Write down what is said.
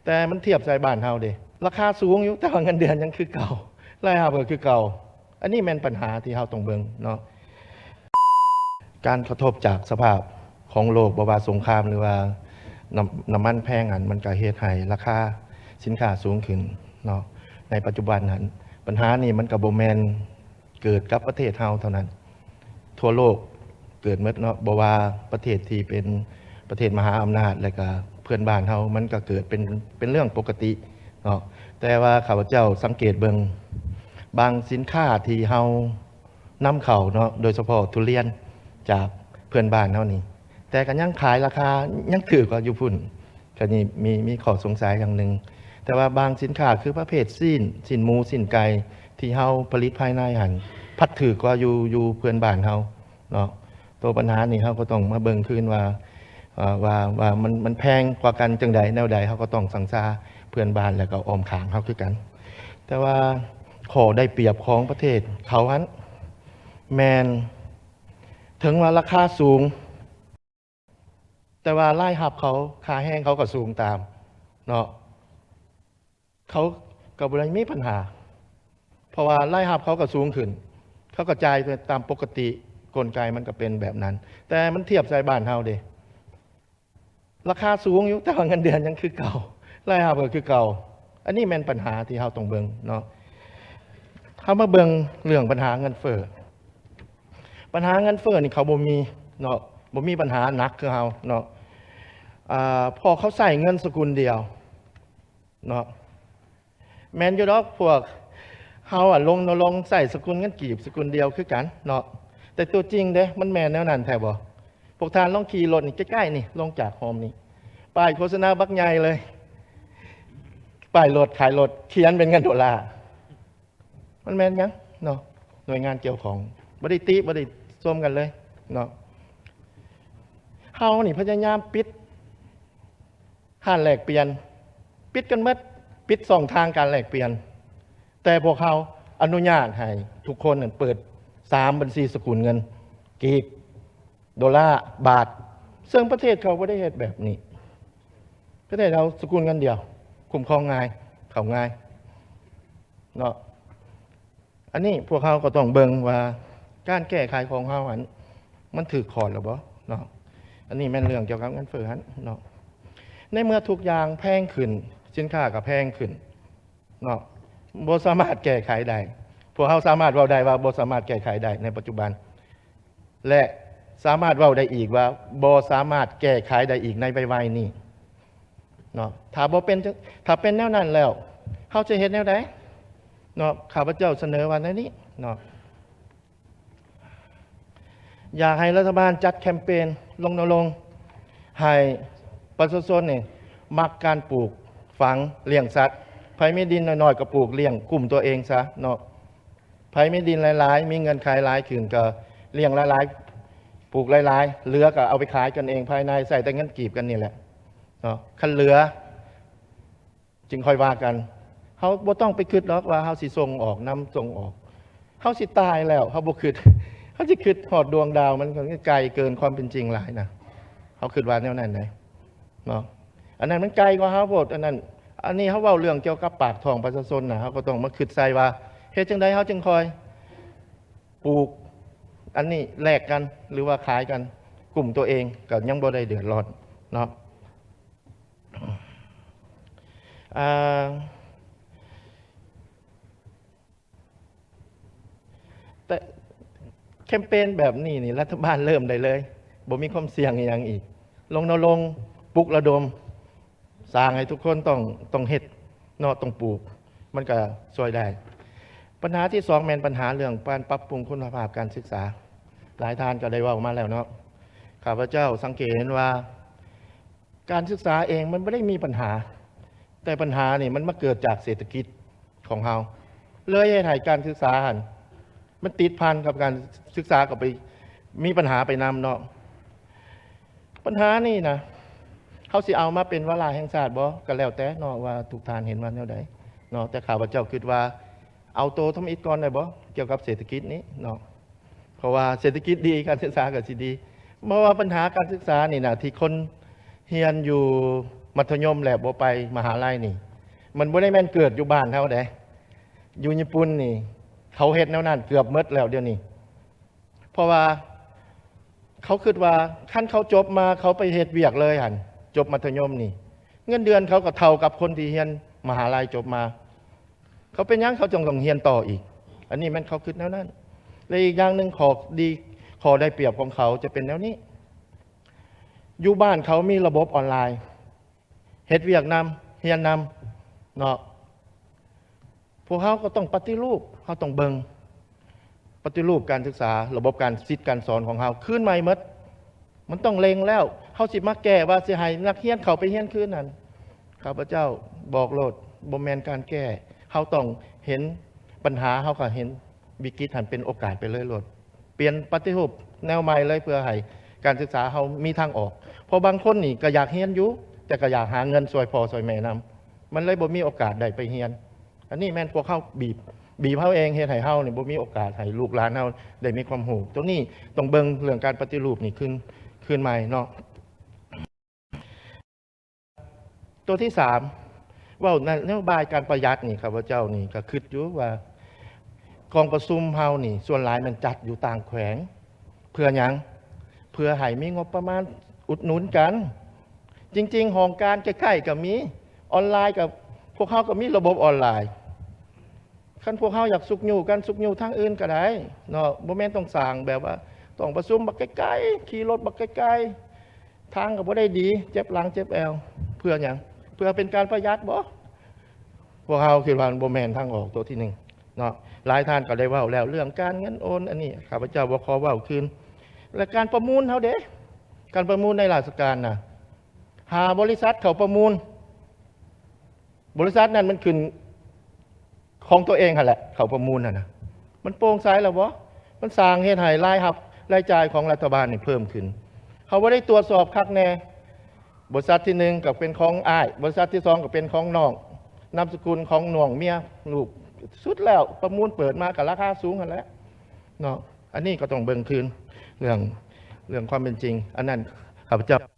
ແຕ່ມັນທຽບໃສ່ບ້ານເຮົາເດ້ ລາຄາສູງຢູ່ ແຕ່ວ່າເງິນເດືອນຍັງຄືເກົ່າ ລາຍຮັບກໍຄືເກົ່າ. ອັນນີ້ແມ່ນບັນຫາທີ່ເຮົາຕ້ອງເບິ່ງເນາະ. ການກະທົບຈາກສະພາບຂອງໂລກ ບໍ່ວ່າສົງຄາມ ຫຼືວ່ານ້ຳ ນ້ຳມັນແພງຫັ້ນ ມັນກໍເຮັດໃຫ້ລາຄາສິນຄ້າສູງຂຶ້ນເນາະ. ໃນປັດຈຸບັນຫັ້ນ ບັນຫານີ້ມັນກໍບໍ່ແມ່ນເກີດກັບປະເທດເຮົາເທົ່ານັ້ນ ທົ່ວໂລກເກີດໝົດເນາະ. ບໍ່ວ່າປະເທດທີ່ເປັນປະເທດມະຫາອຳນາດ ແລະກະເພື່ອນບ້ານເຮົາ ມັນກໍເກີດເປັນ ເປັນເລື່ອງປົກກະຕິເນາະ. ແຕ່ວ່າຂ້າພະເຈົ້າສັງເກດເບິ່ງ ບາງສິນຄ້າທີ່ເຮົາ ນຳເຂົ້າເນາະ ໂດຍສະເພາະທຸລຽນຈາກເພື່ອນບ້ານເຮົານີ້ ແຕ່ກໍຍັງຂາຍລາຄາຍັງຖືກກວ່າຢູ່ພຸ້ນ. ກໍນີ້ມີ ມີຂໍ້ສົງໄສຢ່າງໜຶ່ງ. ແຕ່ວ່າບາງສິນຄ້າຄືປະເພດຊີ້ນ ຊີ້ນໝູ ຊີ້ນໄກ່ ທີ່ເຮົາຜະລິດພາຍໃນຫັ້ນ ພັດຖືກກວ່າຢູ່ ຢູ່ເພື່ອນບ້ານເຮົາເນາະ. ໂຕບັນຫານີ້ເຮົາກໍຕ້ອງມາເບິ່ງຄືນວ່າ ເອີ ວ່າ ວ່າມັນ ມັນແພງກວ່າກັນຈັ່ງໃດແນວໃດ ເຮົາກໍຕ້ອງສັງຊາເພື່ອນບ້ານ ແລ້ວກໍອ້ອມຂ້າງເຮົາຄືກັນ. ແຕ່ວ່າຂໍ້ໄດ້ປຽບຂອງປະເທດເຂົາຫັ້ນ ແມ່ນເຖິງວ່າລາຄາສູງ ແຕ່ວ່າລາຍຮັບເຂົາ ຄ່າແຮງເຂົາກໍສູງຕາມເນາະ ເຂົາກໍບໍ່ໄດ້ມີບັນຫາ ເພາະວ່າລາຍຮັບເຂົາກໍສູງຂຶ້ນ ເຂົາກໍຈ່າຍໄປຕາມປົກກະຕິ ກົນໄກມັນກໍເປັນແບບນັ້ນ. ແຕ່ມັນທຽບໃສ່ບ້ານເຮົາເດ້ ລາຄາສູງຢູ່ ແຕ່ວ່າເງິນເດືອນຍັງຄືເກົ່າ ລາຍຮັບກໍຄືເກົ່າ. ອັນນີ້ແມ່ນບັນຫາທີ່ເຮົາຕ້ອງເບິ່ງເນາະ. ເຮົາມາເບິ່ງເລື່ອງບັນຫາເງິນເຟີ້. ບັນຫາເງິນເຟີ້ນີ້ເຂົາບໍ່ມີເນາະ ບໍ່ມີບັນຫາໜັກຄືເຮົາເນາະ. ອາ ເພາະເຂົາໃຊ້ເງິນສະກຸນດຽວເນາະ. ແມ່ນຢູ່ດອກ ພວກເຮົາອະ ລົງນະລົງໃຊ້ສະກຸນເງິນກີບສະກຸນດຽວຄືກັນເນາະ. ແຕ່ຕົວຈິງເດ້ ມັນແມ່ນແນວນັ້ນແທ້ບໍ່? ພວກທ່ານລອງຂີ່ລົດນີ້ ໃກ້ໆນີ້ ລົງຈາກໂຮມນີ້ ປ້າຍໂຄສະນາບັກໃຫຍ່ເລີຍ ປ້າຍລົດຂາຍລົດ ຂຽນເປັນເງິນໂດລາ. ມັນແມ່ນຫຍັງເນາະ? ໜ່ວຍງານກ່ຽວຂ້ອງ ບໍ່ໄດ້ຕິ ບໍ່ໄດ້ຊົມກັນເລີຍເນາະ. ເຮົານີ້ພະຍາຍາມປິດຮ້ານແລກປ່ຽນ ປິດກັນໝົດ ປິດຊ່ອງທາງການແລກປ່ຽນ. ແຕ່ພວກເຮົາອະນຸຍາດໃຫ້ທຸກຄົນນັ້ນເປີດສາມບັນຊີສະກຸນເງິນ ກີບ ໂດລາ ບາດ ເຊິ່ງປະເທດເຂົາບໍ່ໄດ້ເຮັດແບບນີ້. ປະເທດເຮົາສະກຸນເງິນດຽວ ຄຸ້ມຄອງງ່າຍ ເຂົ້າງ່າຍເນາະ. ອັນນີ້ພວກເຮົາກໍຕ້ອງເບິ່ງວ່າການແກ້ໄຂຂອງເຮົາຫັ້ນ ມັນຖືກຂອດແລ້ວບໍ່ເນາະ. ອັນນີ້ແມ່ນເລື່ອງກ່ຽວກັບເງິນເຟີ້ຫັ້ນເນາະ. ໃນເມື່ອທຸກຢ່າງແພງຂຶ້ນ ສິນຄ້າກໍແພງຂຶ້ນ ເນາະ ບໍ່ສາມາດແກ້ໄຂໄດ້. ພວກເຮົາສາມາດເວົ້າໄດ້ວ່າບໍ່ສາມາດແກ້ໄຂໄດ້ໃນປັດຈຸບັນ ແລະ ສາມາດເວົ້າໄດ້ອີກວ່າບໍ່ສາມາດແກ້ໄຂໄດ້ອີກໃນໄວໆນີ້ເນາະ. ຖ້າບໍ່ເປັນ ຖ້າເປັນແນວນັ້ນແລ້ວ ເຮົາຈະເຮັດແນວໃດເນາະ? ຂ້າພະເຈົ້າສະເໜີວ່າແນວນີ້ເນາະ. ຢາກໃຫ້ລັດຖະບານຈັດແຄມເປນ ລົນະລົງໃຫ້ປະຊາຊົນນີ້ມັກການປູກຝັງລ້ຽງສັດ. ໃຜມີດິນນ້ອຍໆກໍປູກລ້ຽງກຸ້ມຕົວເອງຊະເນາະ. ໃຜມີດິນຫຼາຍໆ ມີເງື່ອນໄຂຫຼາຍຂຶ້ນກໍລ້ຽງຫຼາຍໆ ປູກຫຼາຍໆ ເຫຼືອກໍເອົາໄປຂາຍກັນເອງພາຍໃນ ໃຊ້ແຕ່ເງິນກີບກັນນີ້ແຫຼະເນາະ. ຄັນເຫຼືອ ຈຶ່ງຄ່ອຍວ່າກັນ. ເຮົາບໍ່ຕ້ອງໄປຄິດດອກວ່າເຮົາຊິສົ່ງອອກນຳສົ່ງອອກ. ເຮົາຊິຕາຍແລ້ວ ເຮົາບໍ່ຄິດ ເຮົາຊິຄິດຮອດດວງດາວ ມັນກໍໄກເກີນຄວາມເປັນຈິງຫຼາຍນະ. ເຮົາຄິດວ່າແນວນັ້ນໃດເນາະ. ອັນນັ້ນມັນໄກກວ່າເຮົາໂພດ. ອັນນັ້ນ ອັນນີ້ເຮົາເວົ້າເລື່ອງກ່ຽວກັບປາກທ້ອງປະຊາຊົນນະ. ເຮົາກໍຕ້ອງມາຄິດໃສ່ວ່າ ເຮັດຈັ່ງໃດເຮົາຈຶ່ງຄ່ອຍປູກອັນນີ້ແລກກັນ ຫຼືວ່າຂາຍກັນ ກຸ້ມຕົວເອງ ກໍຍັງບໍ່ໄດ້ເດືອດຮ້ອນເນາະ. ອ່າ ແຕ່ແຄມເປນແບບນີ້ນີ້ ລັດຖະບານເລີ່ມໄດ້ເລີຍ ບໍ່ມີຄວາມສ່ຽງອີ່ຫຍັງອີກ. ລົນະລົງ ປຸກລະດົມ ສ້າງໃຫ້ທຸກຄົນຕ້ອງ ຕ້ອງເຮັດເນາະ ຕ້ອງປູກ ມັນກະຊ່ວຍໄດ້. ບັນຫາທີສອງແມ່ນບັນຫາເລື່ອງການປັບປຸງຄຸນນະພາບການສຶກສາ. ຫຼາຍທ່ານກໍໄດ້ເວົ້າມາແລ້ວເນາະ. ຂ້າພະເຈົ້າສັງເກດເຫັນວ່າ ການສຶກສາເອງມັນບໍ່ໄດ້ມີບັນຫາ, ແຕ່ບັນຫານີ້ມັນມາເກີດຈາກເສດຖະກິດຂອງເຮົາ, ເລີຍເຮັດໃຫ້ການສຶກສາຫັ້ນ ມັນຕິດພັນກັບການສຶກສາ ກໍໄປມີບັນຫາໄປນຳເນາະ. ບັນຫານີ້ນະ ເຮົາຊິເອົາມາເປັນວາລະແຫ່ງຊາດບໍ່ ກໍແລ້ວແຕ່ເນາະ ວ່າທຸກທ່ານເຫັນວ່າແນວໃດເນາະ, ແຕ່ຂ້າພະເຈົ້າຄິດວ່າ ເອົາໂຕທຳອິດກ່ອນໄດ້ບໍ່ ກ່ຽວກັບເສດຖະກິດນີ້ເນາະ. ເພາະວ່າເສດຖະກິດດີ ການສຶກສາກໍຊິດີ. ເພາະວ່າບັນຫາການສຶກສານີ້ນະ ທີ່ຄົນຮຽນຢູ່ ມັດທະຍົມແລ້ວບໍ່ໄປມະຫາໄລນີ້ ມັນບໍ່ໄດ້ແມ່ນເກີດຢູ່ບ້ານເຮົາເດ້. ຢູ່ຍີ່ປຸ່ນນີ້ ເຂົາເຮັດແນວນັ້ນເກືອບໝົດແລ້ວດຽວນີ້ ເພາະວ່າເຂົາຄິດວ່າ ຄັນເຂົາຈົບມາ ເຂົາໄປເຮັດວຽກເລີຍຫັ້ນ ຈົບມັດທະຍົມນີ້ ເງິນເດືອນເຂົາກໍເທົ່າກັບຄົນທີ່ຮຽນມະຫາໄລຈົບມາ. ເຂົາເປັນຫຍັງເຂົາຈຶ່ງຕ້ອງຮຽນຕໍ່ອີກ? ອັນນີ້ແມ່ນເຂົາຄິດແນວນັ້ນ. ແລະ ອີກຢ່າງໜຶ່ງ ຂໍ້ດີ ຂໍ້ໄດ້ປຽບຂອງເຂົາຈະເປັນແນວນີ້ ຢູ່ບ້ານເຂົາມີລະບົບອອນລາຍ ເຮັດວຽກນຳ ຮຽນນຳເນາະ. ພວກເຮົາກໍຕ້ອງປະຕິຮູບ ເຮົາຕ້ອງເບິ່ງ ປະຕິຮູບການສຶກສາ ລະບົບການສິດການສອນຂອງເຮົາຄືນໃໝ່ໝົດ. ມັນຕ້ອງເລັ່ງແລ້ວ ເຮົາຊິມາແກ້ວ່າຊິໃຫ້ນັກຮຽນເຂົ້າໄປຮຽນຄືນນັ້ນ ຂ້າພະເຈົ້າບອກໂລດ ບໍ່ແມ່ນການແກ້. ເຮົາຕ້ອງເຫັນບັນຫາ ເຮົາກໍເຫັນວິກິດຫັ້ນເປັນໂອກາດໄປເລີຍໂລດ. ປ່ຽນປະຕິຮູບແນວໃໝ່ເລີຍ ເພື່ອໃຫ້ການສຶກສາເຮົາມີທາງອອກ. ເພາະບາງຄົນນີ້ກໍຢາກຮຽນຢູ່ ແຕ່ກໍຢາກຫາເງິນຊ່ວຍພໍ່ຊ່ວຍແມ່ນຳ ມັນເລີຍບໍ່ມີໂອກາດໄດ້ໄປຮຽນ. ອັນນີ້ແມ່ນພວກເຮົາບີບ ບີບເຮົາເອງ ເຮັດໃຫ້ເຮົານີ້ບໍ່ມີໂອກາດໃຫ້ລູກຫຼານເຮົາໄດ້ມີຄວາມຮູ້. ຕົງນີ້ຕ້ອງເບິ່ງເລື່ອງການປະຕິຮູບນີ້ຄືນ ຄືນໃໝ່ເນາະ. ຕົວທີສາມ ເວົ້ານະໂຍບາຍການປະຢັດນີ້ ຂ້າພະເຈົ້ານີ້ກໍຄິດຢູ່ວ່າ ກອງປະຊຸມເຮົານີ້ສ່ວນຫຼາຍແມ່ນຈັດຢູ່ຕ່າງແຂວງ. ເພື່ອຫຍັງ? ເພື່ອໃຫ້ມີງົບປະມານອຸດໜູນກັນ. ຈິງໆ ຫ້ອງການໃກ້ໆກໍມີ ອອນລາຍກໍ ພວກເຮົາກໍມີລະບົບອອນລາຍ. ຄັນພວກເຮົາຢາກຊຸກຍູ້ກັນ ຊຸກຍູ້ທາງອື່ນກໍໄດ້ເນາະ ບໍ່ແມ່ນຕ້ອງສ້າງແບບວ່າຕ້ອງປະຊຸມບັກໄກໆ ຂີ່ລົດບັກໄກໆ ທາງກໍບໍ່ໄດ້ດີ ເຈັບຫຼັງເຈັບແອວ. ເພື່ອຫຍັງ? ເພື່ອເປັນການປະຢັດບໍ? ພວກເຮົາຄິດວ່າມັນບໍ່ແມ່ນທາງອອກຕົວທີໜຶ່ງເນາະ. ຫຼາຍທ່ານກໍໄດ້ເວົ້າແລ້ວເລື່ອງການເງິນໂອນ ອັນນີ້ຂ້າພະເຈົ້າບໍ່ຂໍເວົ້າຄືນ. ແລະ ການປະມູນເຮົາເດ? ການປະມູນໃນລາຊະການນະ ຫາບໍລິສັດເຂົ້າປະມູນ ບໍລິສັດນັ້ນມັນຂຶ້ນຂອງຕົວເອງຫັ້ນແຫຼະ ເຂົ້າປະມູນຫັ້ນນະ ມັນໂປ່ງໃສແລ້ວບໍ່? ມັນສ້າງເຮັດໃຫ້ລາຍຮັບລາຍຈ່າຍຂອງລັດຖະບານນີ້ເພີ່ມຂຶ້ນ. ເຮົາບໍ່ໄດ້ຕວດສອບຄັກແນ່. ບໍລິສັດທີໜຶ່ງກໍເປັນຂອງອ້າຍ, ບໍລິສັດທີສອງກໍເປັນຂອງນ້ອງ, ນາມສະກຸນຂອງນ້ອງເມຍລູກ, ສຸດແລ້ວປະມູນເປີດມາກໍລາຄາສູງຫັ້ນແຫຼະເນາະ. ອັນນີ້ກໍຕ້ອງເບິ່ງຄືນເລື່ອງ ເລື່ອງຄວາມເປັນຈິງ. ອັນນັ້ນຂ້າພະເຈົ້າ